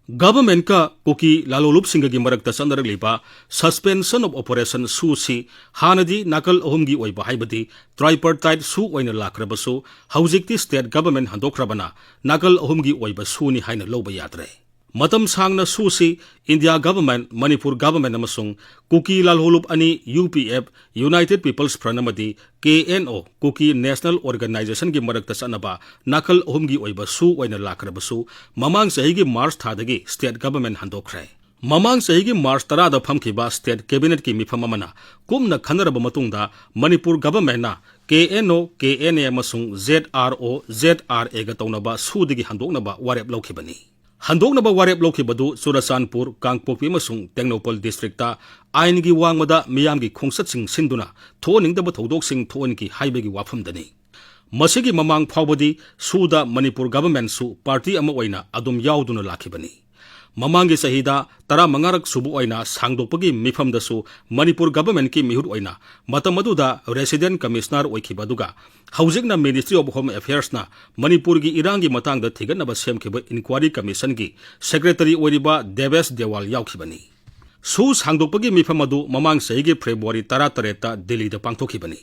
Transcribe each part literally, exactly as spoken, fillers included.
Governmentꯀ ꯀꯨꯀꯤ ꯂꯥꯂꯣꯡꯂꯨꯞꯁꯤꯡꯒꯒꯤ ꯃꯔꯛꯇ ꯆꯠꯅꯔꯛꯂꯤꯕ Suspension of Operation sushi ꯍꯥꯟꯅꯗꯤ ꯅꯥꯀꯜ ꯑꯍꯨꯝꯒꯤ ꯑꯣꯏꯕ, ꯍꯥꯏꯕꯗꯤ tripartite ꯁꯨ ꯑꯣꯏꯅ ꯂꯥꯛꯈ꯭ꯔꯕꯁꯨ, ꯍꯧꯖꯤꯛꯇꯤ state government ꯍꯟꯗꯣꯛꯈ꯭ꯔꯕꯅ ꯅꯥꯀꯜ ꯑꯍꯨꯝꯒꯤ ꯑꯣꯏꯕ ꯁꯨꯅꯤ ꯍꯥꯏꯅ ꯂꯧꯕ ꯌꯥꯗ꯭ꯔꯦ꯫ ꯃꯇꯝ ꯁꯥꯡꯅ ꯁꯨꯁꯤ India government, ꯃꯅꯤꯄꯨꯔ government ꯑꯃꯁꯨꯡ ꯀꯨꯀꯤ ꯂꯥꯜꯍꯧꯂꯨꯞ ꯑꯅꯤ, U P F, United People's Front ꯑꯃꯗꯤ K N O, Kuki National Organizationꯒꯤ ꯃꯔꯛꯇ ꯆꯠꯅꯕ ꯅꯥꯀꯜ ꯑꯍꯨꯝꯒꯤ ꯑꯣꯏꯕ ꯁꯨ ꯑꯣꯏꯅ ꯂꯥꯛꯈ꯭ꯔꯕꯁꯨ, ꯃꯃꯥꯡ ꯆꯍꯤꯒꯤ March ꯊꯥꯗꯒꯤ state government ꯍꯟꯗꯣꯛꯈ꯭ꯔꯦ꯫ ꯃꯃꯥꯡ ꯆꯍꯤꯒꯤ March ꯇꯔꯥꯗ ꯐꯝꯈꯤꯕ state cabinetꯀꯤ ꯃꯤꯐꯝ ꯑꯃꯅ ꯀꯨꯞꯅ ꯈꯟꯅꯔꯕ ꯃꯇꯨꯡꯗ ꯃꯅꯤꯄꯨꯔ governmentꯅ ꯀꯦ N O, K N A ꯑꯃꯁꯨꯡ Z R O, Z R ꯑꯦꯒ ꯇꯧꯅꯕ ꯁꯨꯗꯒꯤ ꯍꯟꯗꯣꯛꯅꯕ ꯋꯥꯔꯦꯞ ꯂꯧꯈꯤꯕꯅꯤ꯫ ꯍꯟꯗꯣꯛꯅꯕ ꯋꯥꯔꯦꯞ ꯂꯧꯈꯤꯕꯗꯨ ꯆꯨꯔꯆꯥꯟꯄꯨꯔ, ꯀꯥꯡꯄꯣꯛꯄꯤ ꯑꯃꯁꯨꯡ ꯇꯦꯡꯅꯧꯄꯜ districtꯇ ꯑꯥꯏꯟꯒꯤ ꯋꯥꯡꯃꯗ ꯃꯤꯌꯥꯝꯒꯤ ꯈꯣꯡꯆꯠꯁꯤꯡ ꯁꯤꯟꯗꯨꯅ ꯊꯣꯛꯍꯟꯅꯤꯡꯗꯕ ꯊꯧꯗꯣꯛꯁꯤꯡ ꯊꯣꯛꯍꯟꯈꯤ ꯍꯥꯏꯕꯒꯤ ꯋꯥꯐꯝꯗꯅꯤ꯫ ꯃꯁꯤꯒꯤ ꯃꯃꯥꯡ ꯐꯥꯎꯕꯗꯤ ꯁꯨꯗ ꯃꯅꯤꯄꯨꯔ governmentꯁꯨ party ꯑꯃ ꯑꯣꯏꯅ ꯑꯗꯨꯝ ꯌꯥꯎꯗꯨꯅ ꯂꯥꯛꯈꯤꯕꯅꯤ꯫ ꯃꯃꯥꯡꯒꯤ ꯆꯍꯤꯗ ꯇꯔꯥꯃꯉꯥꯔꯛ ꯁꯨꯕ ꯑꯣꯏꯅ ꯁꯥꯡꯗꯣꯛꯄꯒꯤ ꯃꯤꯐꯝꯗꯁꯨ ꯃꯅꯤꯄꯨꯔ governmentꯀꯤ ꯃꯤꯍꯨꯠ ꯑꯣꯏꯅ ꯃꯇꯝ ꯑꯗꯨꯗ resident commissioner ꯑꯣꯏꯈꯤꯕ ꯑꯗꯨꯒ ꯍꯧꯖꯤꯛꯅ Ministry of Home Affairsꯅ ꯃꯅꯤꯄꯨꯔꯒꯤ ꯏꯔꯥꯡꯒꯤ ꯃꯇꯥꯡꯗ ꯊꯤꯒꯠꯅꯕ ꯁꯦꯝꯈꯤꯕ inquiry commissionꯒꯤ secretary ꯑꯣꯏꯔꯤꯕ ꯗꯦꯕꯦꯁ ꯗꯦꯋꯥꯜ ꯌꯥꯎꯈꯤꯕꯅꯤ꯫ ꯁꯨ ꯁꯥꯡꯗꯣꯛꯄꯒꯤ ꯃꯤꯐꯝ ꯑꯗꯨ ꯃꯃꯥꯡ ꯆꯍꯤꯒꯤ February ꯇꯔꯥꯇꯔꯦꯠꯇ ꯗꯤꯜꯂꯤꯗ ꯄꯥꯡꯊꯣꯛꯈꯤꯕꯅꯤ꯫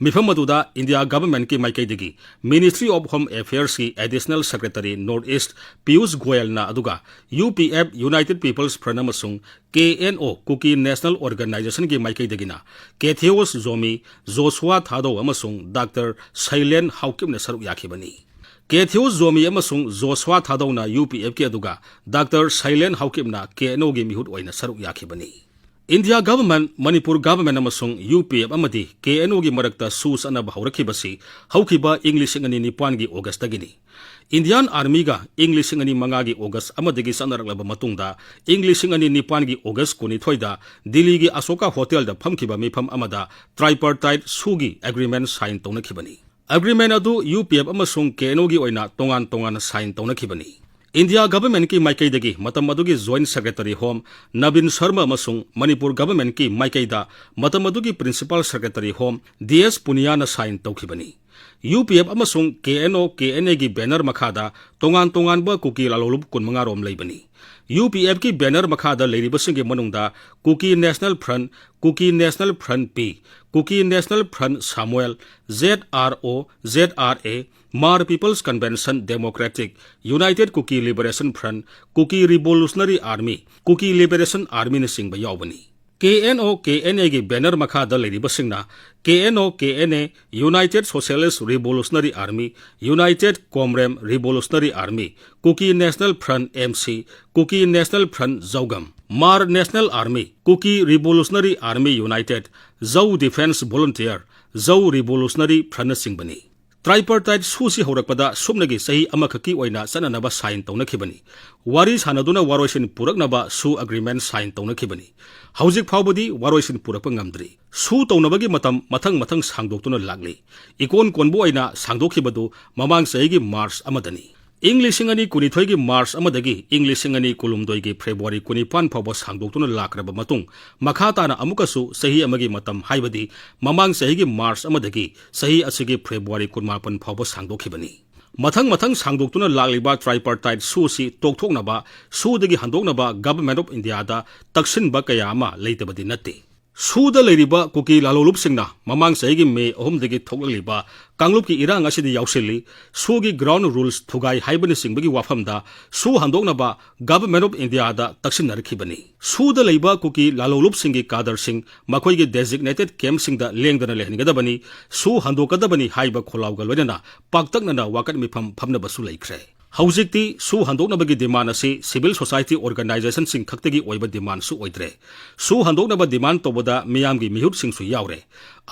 ꯃꯤꯐꯝ ꯑꯗꯨꯗ India governmentꯀꯤ ꯃꯥꯏꯀꯩꯗꯒꯤ Ministry of Home Affairsꯀꯤ Additional Secretary North East Piyush ꯒꯣꯌꯜꯅ ꯑꯗꯨꯒ U P F, United People's Front ꯑꯃꯁꯨꯡ K N O, Kuki National Organizationꯒꯤ ꯃꯥꯏꯀꯩꯗꯒꯤꯅ ꯀꯦꯊꯤꯌꯣꯁ ꯖꯣꯃꯤ, ꯖꯣꯁꯨꯋꯥ ꯊꯥꯗꯧ ꯑꯃꯁꯨꯡ ꯗꯥꯛꯇꯔ ꯁꯩꯂꯦꯟ ꯍꯥꯎꯀꯤꯞꯅ ꯁꯔꯨꯛ ꯌꯥꯈꯤꯕꯅꯤ꯫ ꯀꯦꯊꯤꯌꯣꯁ ꯖꯣꯃꯤ ꯑꯃꯁꯨꯡ ꯖꯣꯁꯨꯋꯥ ꯊꯥꯗꯧꯅ ꯌꯨ ꯄꯤ ꯑꯦꯐꯀꯤ ꯑꯗꯨꯒ ꯗꯥꯛꯇꯔ ꯁꯩꯂꯦꯟ ꯍꯥꯎꯀꯤꯞꯅ ꯀꯦ ꯑꯦꯟ ꯑꯣꯒꯤ ꯃꯤꯍꯨꯠ ꯑꯣꯏꯅ ꯁꯔꯨꯛ ꯌꯥꯈꯤꯕꯅꯤ꯫ India government, ꯃꯅꯤꯄꯨꯔ government ꯑꯃꯁꯨꯡ ꯌꯨ ꯄꯤ ꯑꯦꯐ ꯑꯃꯗꯤ ꯀꯦ ꯑꯦꯟ ꯑꯣꯒꯤ ꯃꯔꯛꯇ ꯁꯨ ꯆꯠꯅꯕ ꯍꯧꯔꯛꯈꯤꯕꯁꯤ ꯍꯧꯈꯤꯕ ꯏꯪ ꯂꯤꯁꯤꯡ ꯑꯅꯤ ꯅꯤꯄꯥꯟꯒꯤ Augustꯇꯒꯤꯅꯤ꯫ Indian Armyꯒ ꯏꯪ ꯂꯤꯁꯤꯡ ꯑꯅꯤ ꯃꯉꯥꯒꯤ August ꯑꯃꯗꯒꯤ ꯆꯠꯅꯔꯛꯂꯕ ꯃꯇꯨꯡꯗ, ꯏꯪ ꯂꯤꯁꯤꯡ ꯑꯅꯤ ꯅꯤꯄꯥꯟꯒꯤ August ꯀꯨꯟꯅꯤꯊꯣꯏꯗ ꯗꯤꯜꯂꯤꯒꯤ ꯑꯁꯣꯀꯥ ꯍꯣꯇꯦꯜꯗ ꯐꯝꯈꯤꯕ ꯃꯤꯐꯝ ꯑꯃꯗ tripartite ꯁꯨꯒꯤ agreement sign ꯇꯧꯅꯈꯤꯕꯅꯤ꯫ Agreement ꯑꯗꯨ ꯌꯨ ꯄꯤ ꯑꯦꯐ ꯑꯃꯁꯨꯡ ꯀꯦ ꯑꯦꯟ ꯑꯣꯒꯤ ꯑꯣꯏꯅ ꯇꯣꯉꯥꯟ ꯇꯣꯉꯥꯟꯅ sign ꯇꯧꯅꯈꯤꯕꯅꯤ꯫ India governmentꯀꯤ ꯃꯥꯏꯀꯩꯗꯒꯤ ꯃꯇꯝ ꯑꯗꯨꯒꯤ Joint Secretary Home ꯅꯕꯤꯟ ꯁꯔꯃ ꯑꯃꯁꯨꯡ ꯃꯅꯤꯄꯨꯔ governmentꯀꯤ ꯃꯥꯏꯀꯩꯗ ꯃꯇꯝ ꯑꯗꯨꯒꯤ Principal Secretary Home D S ꯄꯨꯅꯤꯌꯥꯅ sign ꯇꯧꯈꯤꯕꯅꯤ꯫ ꯌꯨ ꯄꯤ ꯑꯦꯐ ꯑꯃꯁꯨꯡ K N O, K and ꯑꯦꯒꯤ ꯕꯦꯅꯔ ꯃꯈꯥꯗ ꯇꯣꯉꯥꯟ ꯇꯣꯉꯥꯟꯕ ꯀꯨꯀꯤ ꯂꯥꯂꯣꯡꯂꯨꯞ ꯀꯨꯟꯃꯉꯥ ꯔꯣꯝ ꯂꯩꯕꯅꯤ꯫ ꯌꯨ ꯄꯤ ꯑꯦꯐꯀꯤ ꯕꯦꯅꯔ ꯃꯈꯥꯗ ꯂꯩꯔꯤꯕꯁꯤꯡꯒꯤ ꯃꯅꯨꯡꯗ Kuki national front, Kuki national front P, Kuki national front Samuel, Z R O, Z R A, Hmar people's convention democratic, united Kuki liberation front, Kuki revolutionary army, Kuki liberation ꯑꯥꯔꯃꯤꯅꯆꯤꯡꯕ ꯌꯥꯎꯕꯅꯤ꯫ K N O, K and ꯑꯦꯒꯤ ꯕꯦꯅꯔ ꯃꯈꯥꯗ ꯂꯩꯔꯤꯕꯁꯤꯡꯅ K N O, K N A, united socialist revolutionary army, united Komrem revolutionary army, Kuki national front, M C, Kuki national front Zogam, Hmar national army, Kuki revolutionary army united, Zou defence volunteer, Zou revolutionary ꯐ꯭ꯔꯟꯠꯅꯆꯤꯡꯕꯅꯤ꯫ Tripartite ꯁꯨꯁꯤ ꯍꯧꯔꯛꯄꯗ ꯁꯨꯞꯅꯒꯤ ꯆꯍꯤ ꯑꯃꯈꯛꯀꯤ ꯑꯣꯏꯅ ꯆꯠꯅꯅꯕ sign ꯇꯧꯅꯈꯤꯕꯅꯤ꯫ ꯋꯥꯔꯤ ꯁꯥꯟꯅꯗꯨꯅ ꯋꯥꯔꯣꯏꯁꯤꯟ ꯄꯨꯔꯛꯅꯕ ꯁꯨ ꯑꯦꯒ꯭ꯔꯤꯃꯦꯟꯠ ꯁꯥꯏꯟ ꯇꯧꯅꯈꯤꯕꯅꯤ꯫ ꯍꯧꯖꯤꯛ ꯐꯥꯎꯕꯗꯤ ꯋꯥꯔꯣꯏꯁꯤꯟ ꯄꯨꯔꯛꯄ ꯉꯝꯗ꯭ꯔꯤ꯫ ꯁꯨ ꯇꯧꯅꯕꯒꯤ ꯃꯇꯝ ꯃꯊꯪ ꯃꯊꯪ ꯁꯥꯡꯗꯣꯛꯇꯨꯅ ꯂꯥꯛꯂꯤ꯫ ꯏꯀꯣꯟ ꯀꯣꯟꯕ ꯑꯣꯏꯅ ꯁꯥꯡꯗꯣꯛꯈꯤꯕꯗꯨ ꯃꯃꯥꯡ ꯆꯍꯤꯒꯤ ꯃꯥꯔꯆ ꯑꯃꯗꯅꯤ꯫ ꯏꯪ ꯂꯤꯁꯤꯡ ꯑꯅꯤ ꯀꯨꯟꯅꯤꯊꯣꯏꯒꯤ ꯃꯥꯔꯆ ꯑꯃꯗꯒꯤ ꯏꯪ ꯂꯤꯁꯤꯡ ꯑꯅꯤ ꯀꯨꯟꯍꯨꯝꯗꯣꯏꯒꯤ ꯐꯦꯕ꯭ꯔꯨꯋꯥꯔꯤ ꯀꯨꯟꯅꯤꯄꯥꯟ ꯐꯥꯎꯕ ꯁꯥꯡꯗꯣꯛꯇꯨꯅ ꯂꯥꯛꯈ꯭ꯔꯕ ꯃꯇꯨꯡ, ꯃꯈꯥ ꯇꯥꯅ ꯑꯃꯨꯛꯀꯁꯨ ꯆꯍꯤ ꯑꯃꯒꯤ ꯃꯇꯝ, ꯍꯥꯏꯕꯗꯤ ꯃꯃꯥꯡ ꯆꯍꯤꯒꯤ ꯃꯥꯔꯆ ꯑꯃꯗꯒꯤ ꯆꯍꯤ ꯑꯁꯤꯒꯤ ꯐꯦꯕ꯭ꯔꯨꯋꯥꯔꯤ ꯀꯨꯟꯃꯥꯄꯟ ꯐꯥꯎꯕ ꯁꯥꯡꯗꯣꯛꯈꯤꯕꯅꯤ꯫ ꯃꯊꯪ ꯃꯊꯪ ꯁꯥꯡꯗꯣꯛꯇꯨꯅ ꯂꯥꯛꯂꯤꯕ ꯇ꯭ꯔꯥꯏꯄꯔꯇꯥꯏꯠ ꯁꯨꯁꯤ ꯇꯣꯛꯊꯣꯛꯅꯕ, ꯁꯨꯗꯒꯤ ꯍꯟꯗꯣꯛꯅꯕ Government of India ꯗ ꯇꯛꯁꯤꯟꯕ ꯀꯌꯥ ꯑꯃ ꯂꯩꯇꯕꯗꯤ ꯅꯠꯇꯦ꯫ ꯁꯨꯗ ꯂꯩꯔꯤꯕ ꯀꯨꯀꯤ ꯂꯥꯂꯣꯡꯂꯨꯞꯁꯤꯡꯅ ꯃꯃꯥꯡ ꯆꯍꯤꯒꯤ ꯃꯦ ꯑꯍꯨꯝꯗꯒꯤ ꯊꯣꯛꯂꯛꯂꯤꯕ ꯀꯥꯡꯂꯨꯞꯀꯤ ꯏꯔꯥꯡ ꯑꯁꯤꯗ ꯌꯥꯎꯁꯤꯜꯂꯤ꯫ ꯁꯨꯒꯤ ground rules ꯊꯨꯒꯥꯏ ꯍꯥꯏꯕꯅꯆꯤꯡꯕꯒꯤ ꯋꯥꯐꯝꯗ ꯁꯨ ꯍꯟꯗꯣꯛꯅꯕ Government of India ꯗ ꯇꯛꯁꯤꯟꯅꯔꯛꯈꯤꯕꯅꯤ꯫ ꯁꯨꯗ ꯂꯩꯕ ꯀꯨꯀꯤ ꯂꯥꯂꯣꯡꯂꯨꯞꯁꯤꯡꯒꯤ ꯀꯥꯗꯔꯁꯤꯡ ꯃꯈꯣꯏꯒꯤ designated camp ꯁꯤꯡꯗ ꯂꯦꯡꯗꯅ ꯂꯩꯍꯟꯒꯗꯕꯅꯤ, ꯁꯨ ꯍꯟꯗꯣꯛꯀꯗꯕꯅꯤ ꯍꯥꯏꯕ ꯈꯣꯜꯂꯥꯎꯒ ꯂꯣꯏꯅꯅ ꯄꯥꯛꯇꯛꯅꯅ ꯋꯥꯀꯠ ꯃꯤꯐꯝ ꯐꯝꯅꯕꯁꯨ ꯂꯩꯈ꯭ꯔꯦ꯫ ꯍꯧꯖꯤꯛꯇꯤ ꯁꯨ ꯍꯟꯗꯣꯛꯅꯕꯒꯤ demand ꯑꯁꯤ civil society organization ꯁꯤꯡ ꯈꯛꯇꯒꯤ ꯑꯣꯏꯕ demand ꯁꯨ ꯑꯣꯏꯗ꯭ꯔꯦ꯫ ꯁꯨ ꯍꯟꯗꯣꯛꯅꯕ demand ꯇꯧꯕꯗ ꯃꯤꯌꯥꯝꯒꯤ ꯃꯤꯍꯨꯠꯁꯤꯡꯁꯨ ꯌꯥꯎꯔꯦ꯫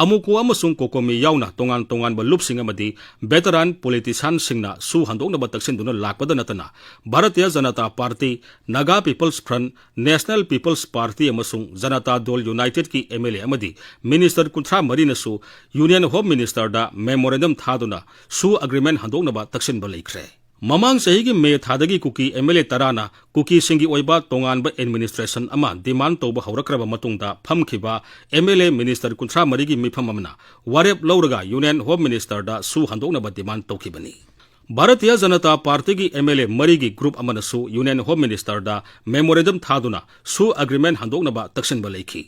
ꯑꯃꯨꯀꯣ ꯑꯃꯁꯨꯡ ꯀꯣꯀꯣꯃꯤ ꯌꯥꯎꯅ ꯇꯣꯉꯥꯟ ꯇꯣꯉꯥꯟꯕ ꯂꯨꯞꯁꯤꯡ ꯑꯃꯗꯤ veteran politician ꯁꯤꯡꯅ ꯁꯨ ꯍꯟꯗꯣꯛꯅꯕ ꯇꯛꯁꯤꯟꯗꯨꯅ ꯂꯥꯛꯄꯗ ꯅꯠꯇꯅ, Bharatiya Janata party, Naga people's front, national people's party ꯑꯃꯁꯨꯡ ꯖꯅꯇꯥ ꯗꯜ ꯌꯨꯅꯥꯏꯇꯦꯗꯀꯤ ꯑꯦꯝ ꯑꯦꯜ ꯑꯦ ꯑꯃꯗꯤ ꯃꯤꯅꯤꯁꯇꯔ ꯀꯨꯟꯊ꯭ꯔꯥ ꯃꯔꯤꯅꯁꯨ Union Home Minister ꯗ memorandum ꯊꯥꯗꯨꯅ ꯁꯨ ꯑꯦꯒ꯭ꯔꯤꯃꯦꯟꯠ ꯍꯟꯗꯣꯛꯅꯕ ꯇꯛꯁꯤꯟꯕ ꯂꯩꯈ꯭ꯔꯦ꯫ ꯃꯃꯥꯡ ꯆꯍꯤꯒꯤ ꯃꯦ ꯊꯥꯗꯒꯤ ꯀꯨꯀꯤ ꯑꯦꯝ ꯑꯦꯜ ꯑꯦ ꯇꯔꯥꯅ ꯀꯨꯀꯤꯁꯤꯡꯒꯤ ꯑꯣꯏꯕ ꯇꯣꯉꯥꯟꯕ administration ꯑꯃ demand ꯇꯧꯕ ꯍꯧꯔꯛꯈ꯭ꯔꯕ ꯃꯇꯨꯡꯗ ꯐꯝꯈꯤꯕ ꯑꯦꯝ ꯑꯦꯜ ꯑꯦ minister ꯀꯨꯟꯊ꯭ꯔꯥ ꯃꯔꯤꯒꯤ ꯃꯤꯐꯝ ꯑꯃꯅ ꯋꯥꯔꯦꯞ ꯂꯧꯔꯒ Union Home Minister ꯗ ꯁꯨ ꯍꯟꯗꯣꯛꯅꯕ demand ꯇꯧꯈꯤꯕꯅꯤ꯫ ꯚꯥꯔꯇꯤꯌ ꯖꯅꯇꯥ ꯄꯥꯔꯇꯤꯒꯤ ꯑꯦꯝ ꯑꯦꯜ ꯑꯦ ꯃꯔꯤꯒꯤ group ꯑꯃꯅꯁꯨ Union Home Minister ꯗ memorandum ꯊꯥꯗꯨꯅ ꯁꯨ agreement ꯍꯟꯗꯣꯛꯅꯕ ꯇꯛꯁꯤꯟꯕ ꯂꯩꯈꯤ꯫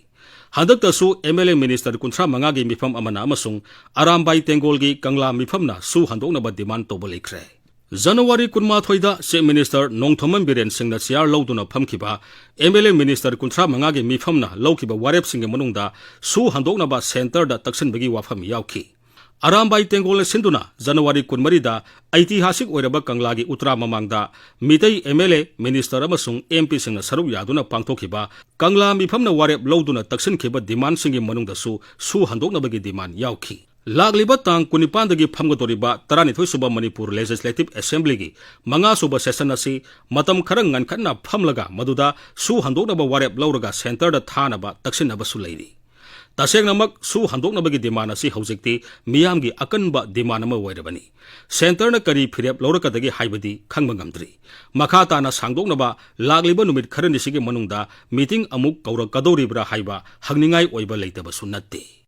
ꯍꯟꯗꯛꯇꯁꯨ ꯑꯦꯝ ꯑꯦꯜ ꯑꯦ minister ꯀꯨꯟꯊ꯭ꯔꯥ ꯃꯉꯥꯒꯤ ꯃꯤꯐꯝ ꯑꯃꯅ ꯑꯃꯁꯨꯡ ꯑꯔꯥꯝꯕꯥꯏ ꯇꯦꯡꯒꯣꯜꯒꯤ ꯀꯪꯂꯥ ꯃꯤꯐꯝꯅ ꯁꯨ ꯍꯟꯗꯣꯛꯅꯕ demand ꯇꯧꯕ ꯂꯩꯈ꯭ꯔꯦ꯫ ꯖꯅꯋꯥꯔꯤ ꯀꯨꯟꯃꯥꯊꯣꯏꯗ Chief Minister ꯅꯣꯡꯊꯣꯝꯕꯝ ꯕꯤꯔꯦꯟ ꯁꯤꯡꯅ chair ꯂꯧꯗꯨꯅ ꯐꯝꯈꯤꯕ ꯑꯦꯝ ꯑꯦꯜ ꯑꯦ minister ꯀꯨꯟꯊ꯭ꯔꯥ ꯃꯉꯥꯒꯤ ꯃꯤꯐꯝꯅ ꯂꯧꯈꯤꯕ ꯋꯥꯔꯦꯞꯁꯤꯡꯒꯤ ꯃꯅꯨꯡꯗ ꯁꯨ ꯍꯟꯗꯣꯛꯅꯕ centre ꯗ ꯇꯛꯁꯤꯟꯕꯒꯤ ꯋꯥꯐꯝ ꯌꯥꯎꯈꯤ꯫ ꯑꯔꯥꯝꯕꯥꯏ ꯇꯦꯡꯒꯣꯜꯅ ꯁꯤꯟꯗꯨꯅ ꯖꯅꯋꯥꯔꯤ ꯀꯨꯟꯃꯔꯤꯗ ꯑꯩꯇꯤꯍꯥꯁꯤꯛ ꯑꯣꯏꯔꯕ ꯀꯪꯂꯥꯒꯤ ꯎꯇ꯭ꯔꯥ ꯃꯃꯥꯡꯗ Meitei M L A, minister ꯑꯃꯁꯨꯡ ꯑꯦꯝ ꯄꯤ ꯁꯤꯡꯅ ꯁꯔꯨꯛ ꯌꯥꯗꯨꯅ ꯄꯥꯡꯊꯣꯛꯈꯤꯕ ꯀꯪꯂꯥ ꯃꯤꯐꯝꯅ ꯋꯥꯔꯦꯞ ꯂꯧꯗꯨꯅ ꯇꯛꯁꯤꯟꯈꯤꯕ demand ꯁꯤꯡꯒꯤ ꯃꯅꯨꯡꯗꯁꯨ ꯁꯨ ꯍꯟꯗꯣꯛꯅꯕꯒꯤ demand ꯌꯥꯎꯈꯤ꯫ ꯂꯥꯛꯂꯤꯕ ꯇꯥꯡ ꯀꯨꯟꯅꯤꯄꯥꯟꯗꯒꯤ ꯐꯝꯒꯗꯧꯔꯤꯕ ꯇꯔꯥꯅꯤꯊꯣꯏ ꯁꯨꯕ ꯃꯅꯤꯄꯨꯔ Legislative Assembly ꯒꯤ ꯃꯉꯥ ꯁꯨꯕ session ꯑꯁꯤ ꯃꯇꯝ ꯈꯔ ꯉꯟꯈꯠꯅ ꯐꯝꯂꯒ ꯃꯗꯨꯗ ꯁꯨ ꯍꯟꯗꯣꯛꯅꯕ ꯋꯥꯔꯦꯞ ꯂꯧꯔꯒ centre ꯗ ꯊꯥꯅꯕ ꯇꯛꯁꯤꯟꯅꯕꯁꯨ ꯂꯩꯔꯤ꯫ ꯇꯁꯦꯡꯅꯃꯛ ꯁꯨ ꯍꯟꯗꯣꯛꯅꯕꯒꯤ demand ꯑꯁꯤ ꯍꯧꯖꯤꯛꯇꯤ ꯃꯤꯌꯥꯝꯒꯤ ꯑꯀꯟꯕ demand ꯑꯃ ꯑꯣꯏꯔꯕꯅꯤ꯫ Centre ꯅ ꯀꯔꯤ ꯐꯤꯔꯦꯞ ꯂꯧꯔꯛꯀꯗꯒꯦ ꯍꯥꯏꯕꯗꯤ ꯈꯪꯕ ꯉꯝꯗ꯭ꯔꯤ꯫ ꯃꯈꯥ ꯇꯥꯅ ꯁꯥꯡꯗꯣꯛꯅꯕ ꯂꯥꯛꯂꯤꯕ ꯅꯨꯃꯤꯠ ꯈꯔꯅꯤꯁꯤꯒꯤ ꯃꯅꯨꯡꯗ meeting ꯑꯃꯨꯛ ꯀꯧꯔꯛꯀꯗꯧꯔꯤꯕ꯭ꯔꯥ ꯍꯥꯏꯕ ꯍꯪꯅꯤꯡꯉꯥꯏ ꯑꯣꯏꯕ ꯂꯩꯇꯕꯁꯨ ꯅꯠꯇꯦ꯫